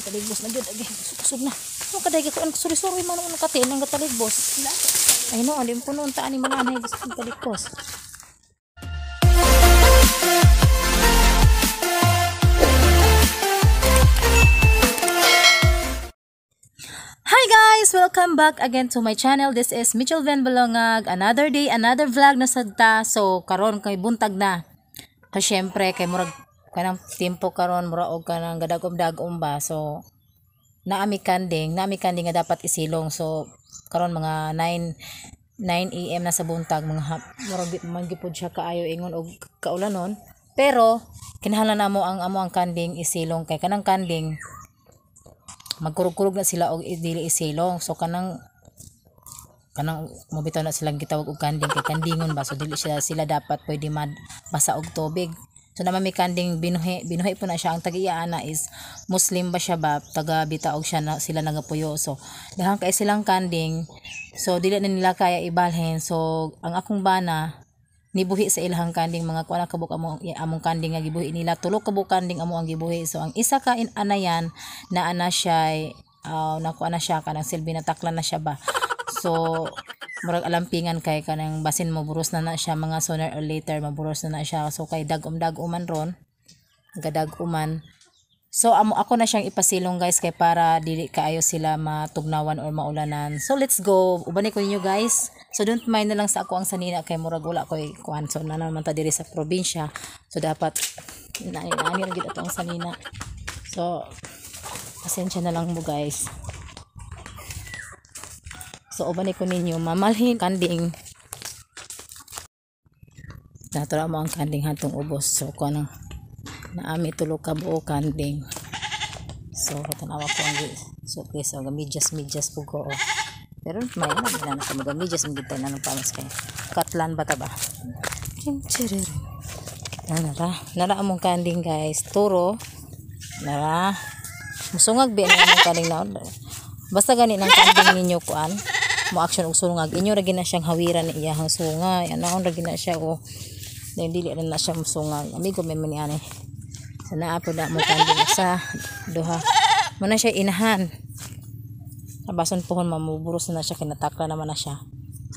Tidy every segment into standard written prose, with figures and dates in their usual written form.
Taligbos na gyud agi. Kusog na. Mo kaday ko ang suri-suri man ang katin ang taligbos. Ay no, andi mo puno unta ani man anay gusto talikos. Hi guys! Welcome back again to my channel. This is Mitchell Van Balongag. Another day, another vlog na sadta. So, karon kay buntag na. So, syempre, kay murag kanang timpo karon mura og kanang gadagom-dagom ba. So, naami kanding nga dapat isilong. So, karon mga 9 AM na sa buntag, mga murag man gyud siya kaayo ingon og kaulanon. Pero kinahanglan namo ang amo ang kanding isilong kay kanang kanding magkurog-kurog na sila og dili isilong. So kanang mobitaw na silang gitawag og kanding kay kandingon ba, so dili sila dapat pwede mabasa og tubig. So naman may kanding binuhi po na siya. Ang tag-iya ana is Muslim ba siya ba, taga bitaog siya na sila nagapuyo. So dahang kay silang kanding, so dili na nila kaya ibalhin. So ang akong bana nibuhi sa ilahang kanding, mga kuan kabuk among kanding nga gibuhi nila, tulo kabuk kanding amo ang gibuhi. So ang isa ka in anayan na ana siya nakuha na siya kanang silbi na taklan na siya ba. So murag alampingan kay kanang basin mo buros na siya mga sooner or later maburos na siya. So kay dag-um-dag-uman ron, gadag-uman. So amo ako na siyang ipasilong guys kay para dili kaayo sila matugnawan or maulanan. So let's go. Ubani ko ninyo guys. So don't mind na lang sa ako ang sanina kay murag wala koy kuan. So na naman ta diri sa probinsya. So dapat nani ra gid ato ang sanina. So pasensya na lang mo guys. So ubani ko ninyo mamalhin kanding. Natura mo ang kanding hantong ubos. So kuan naami tulo ka buo kanding. So tanawa ko ang so please so medyas po ko. Oh. Pero may na na ka medyas ang gitay na pamas kay katlan ba ta ba. Nara nara among kanding guys, turo. Nara. Musungag bi na among kanding na. Basta gani nang kanding ninyo kuan. Mo action og sungag inyo ra gina siyang hawiran ni iyahang sungay. Anaon ra gina siya o dili ra na siya musungag. Amigo may man ni ani. Sa naa po na mo kanding sa duha. Muna siya inahan. Abason pohon mamuburos na siya, kinatakla naman na siya.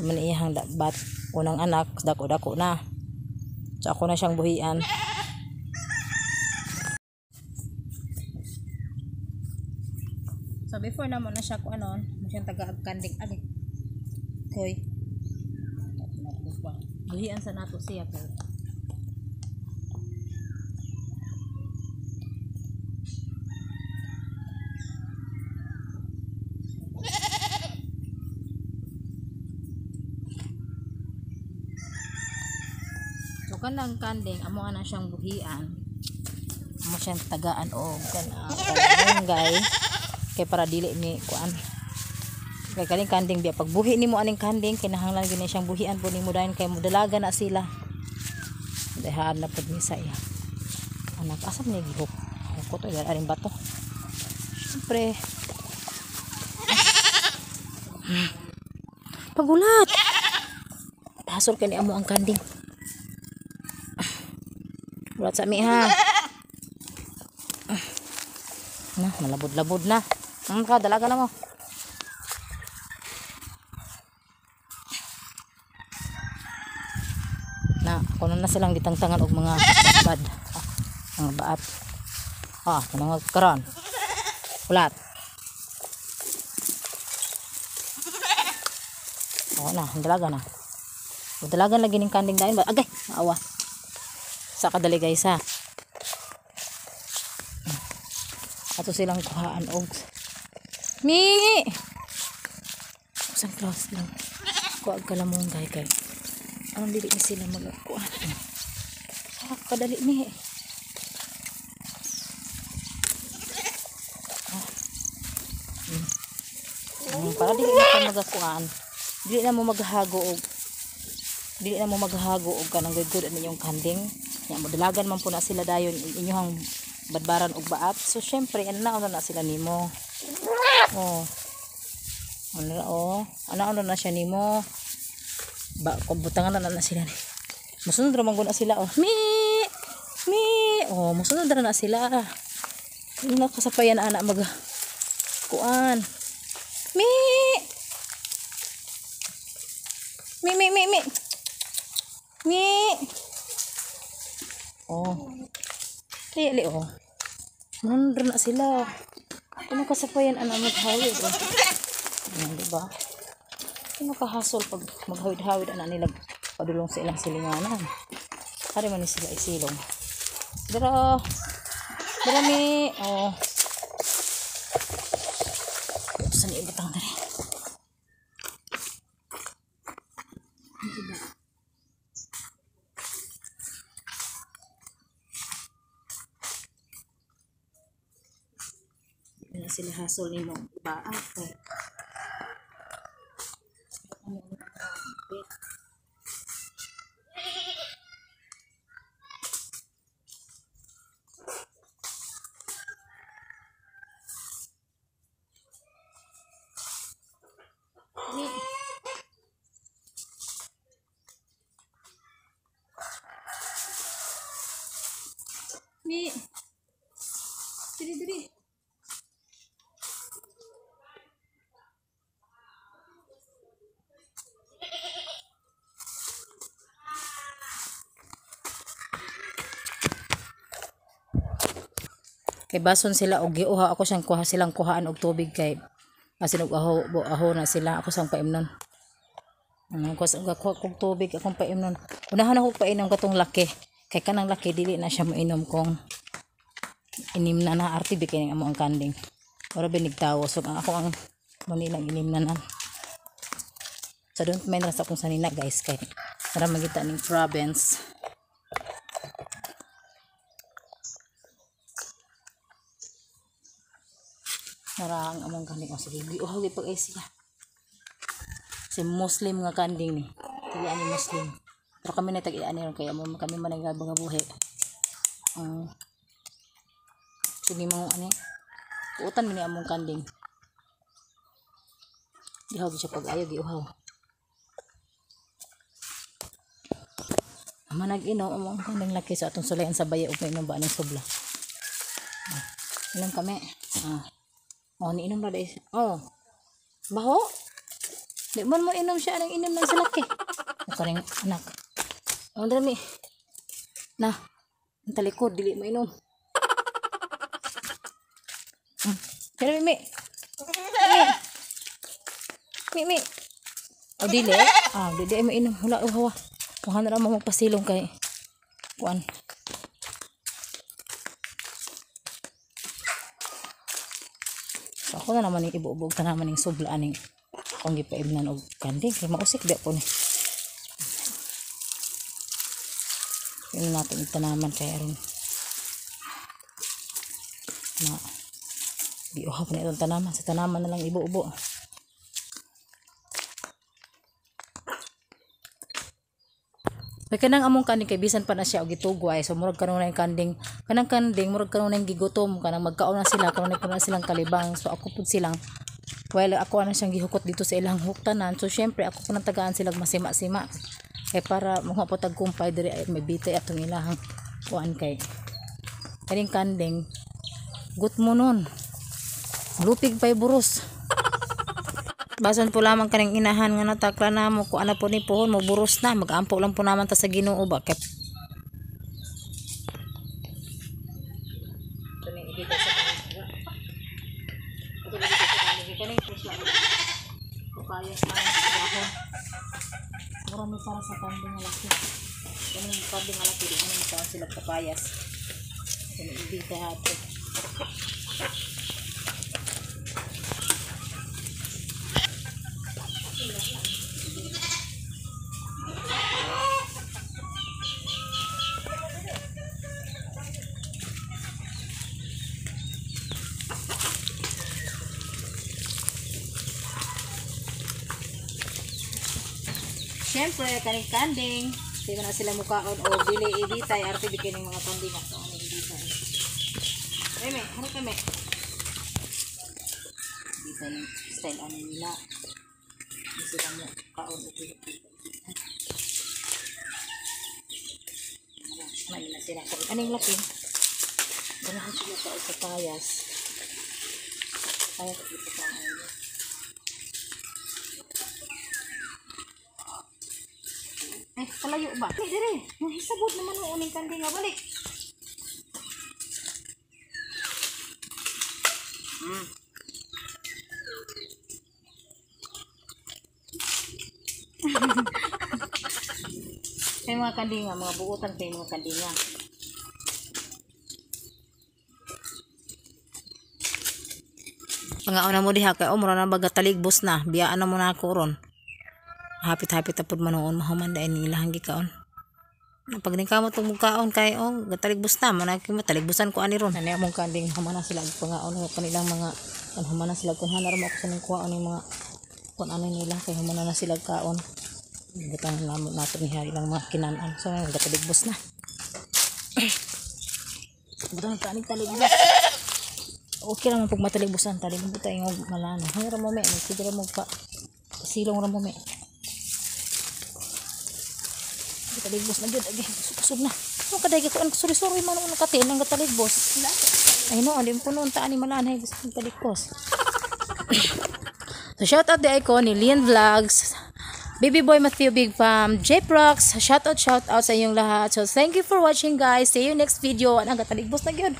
So man iyahang bat unang anak dako-dako na. So ako na siyang buhian. So before na mo na siya ko anon, mo siyang taga kanding agi. Koy. Buhian sa nato siya kay. Kanang kanding amo ana siyang buhian, amo siyang tagaan og kanang kay para dili ni kuan kay kaning kanding biya pag buhi nimo aning kanding kinahanglan gyud ni siyang buhian pud nimo dayon kay modalaga na sila. Dahan na pud ni sa iya anak asa man gihok ko to aring bato syempre. Pagulat hasol kani amo ang kanding. Ulat sa mi ha. Na, malabod-labod na. Ka, dalaga na mo. Na, kuno na silang gitangtangan og mga bad. Mga baat. Ah, kuno karon. Ulat. Oh na, dalaga na. Dalaga lagi ning kanding dayon. Agay, maawa. Sa kadali guys ha. Ato silang kuhaan og mi. Usang close lang. Kuha kalamong kay. Anong dili ni sila magkuha. Ah, kadali mi. Para dili na ka magakuan. Dili na mo maghago og dili na mo maghago og kanang good ani yung kanding. Ya modalagan man po na sila dayon inyong badbaran og baat. So syempre ana na sila nimo. Oh. Ano oh, ana na siya nimo. Ba butangan na sila ni. Mosunod ra man gud na sila oh. Mi. Mi. Oh, mosunod ra na sila. Nakasapayan ana mag kuan. Mi. Mi mi mi mi. Mi. Oh. Li oh. Nandun na sila. Ano kasapayan ana maghawid oh. Ano diba? Ano kahasol pag maghawid-hawid ana nila padulong sa ilang silinganan. Ari man ni sila isilong. Dara. Dara mi. Oh. Saan ibutang dere? Ano sila hasol nimo ba? Okay. Mi. Diri diri. Kay bason sila og giuha ako siyang kuha silang kuhaan og tubig kay asin og aho bo aho na sila ako sang paimnon. Ano ko sa kuha kog tubig akong paimnon. Unahan ako painom katong laki. Kay kanang laki dili na siya moinom kung inim na na arte bi kay amo ang kanding. Ora binigtawo so ang ako ang manilang inim na na. So don't mind ra sa akong sanina guys kay para magita ning province. Nara ang among kanding. O sige, giuhaw gyud pag ay siya. Si Muslim nga kanding ni. Tag-iya ni Muslim. Pero kami na tag-iya ni ron kaya mo kami man nagabang buhi. Sige mo ani. Utan mi ni among kanding. Giuhaw gyud siya pag ayo giuhaw. Ama nag-inom among kanding laki sa atong sulayan sa baya ug mainom ba ning sobla. Inom kami. Oh, niinom ra dai. Oh. Baho? Di man mo inom siya anang inom ng sa laki. O karing anak. Oh, drami. Na. Ang talikod dili mo inom. Pero mi. Mi. Mi mi. Oh, dili. Ah, dili mo inom. Wala oh, hawa. Kuha na ra mo magpasilong kay kuan. So, ako na naman yung ibuubog ta naman yung sobla aning akong gipaimnan og kanding kay mausik di po ni. Yun natin itanaman kay aron na giuhab na itong tanaman. Sa tanaman na lang ibuubo. May kanang among kanding kay bisan pa na siya og gitugway. So murag kanunay kanding, kanang kanding murag kanunay gigutom, kanang magkaon na sila, kanunay po na silang kalibang. So ako pud silang while ako ana siyang gihukot dito sa ilang huktanan. So syempre ako po nang tagaan silang masima-sima. Kay para mga po tagkumpay diri ay may bitay atong ilahang kuan kay kaning kanding gut mo nun. Lupig pay buros. Bason po lamang kaning inahan nga natakla na mo kuan na po ni pohon mo buros na magampo lang po naman ta sa Ginoo ba kay marami para sa kanding nga laki. Kaning kanding nga laki di ano mo sila papayas. Kaning ibita ato. Siyempre, kaning kanding. Hindi ko na sila mukaon o dili ibitay. Arte bikin ng mga kanding at ano ibitay. Reme, ano kami? Ibitay ng style ano nila. Hindi sila mukaon o dili ibitay. Ano nila sila? Ano yung laki? Ganahan sila pa og papayas. Papayas at ipakaon. Ay, kalayo ba? Ay, dire. Nahisabot naman mo uning kanding nga balik. Kay mga kandinga, mga buutan kay mga kandinga. Pangaon na mo diha kay oh, mura na baga taligbos na. Biyaan na mo na ako ron. Hapit-hapit na pud manuon mahuman dahil ni ilahang gikaon. Pag ningkamot og kaon kay oh, gataligbos na man kay mataligbosan ko ani ron. Ani among kanding human na sila og pangaon og kanilang mga kan human na sila kun hanar mo ako sa ning kuhaon ning mga kun ano nila kay human na sila kaon. Butang namo nato ni ilang mga kinan-an. So gataligbos na. Butang ta aning taligbos. Okay ra man pag mataligbosan taligbosan tayo og malano. Hay ra mo me, sige ra mo pa silong ra mo me. Taligbos na gyud agi, kusog na. Ano kaday ko ang suri-suri man ang katin ang gatalikbos. Ay no, alim ko noon taan ni malanay gusto kong talikbos. So shout out di ko ni Lian Vlogs, Baby Boy Matthew Big Fam, J Prox, shout out sa inyong lahat. So thank you for watching, guys. See you next video. Ang gatalikbos na gyud.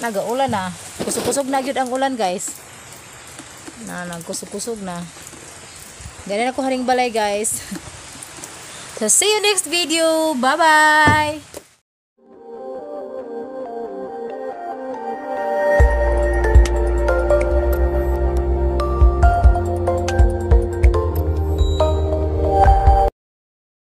Nagaulan na. Kusog-kusog na gyud ang ulan, guys. Na nagkusog-kusog na. Ganun ako haring balay, guys. So see you next video. Bye-bye.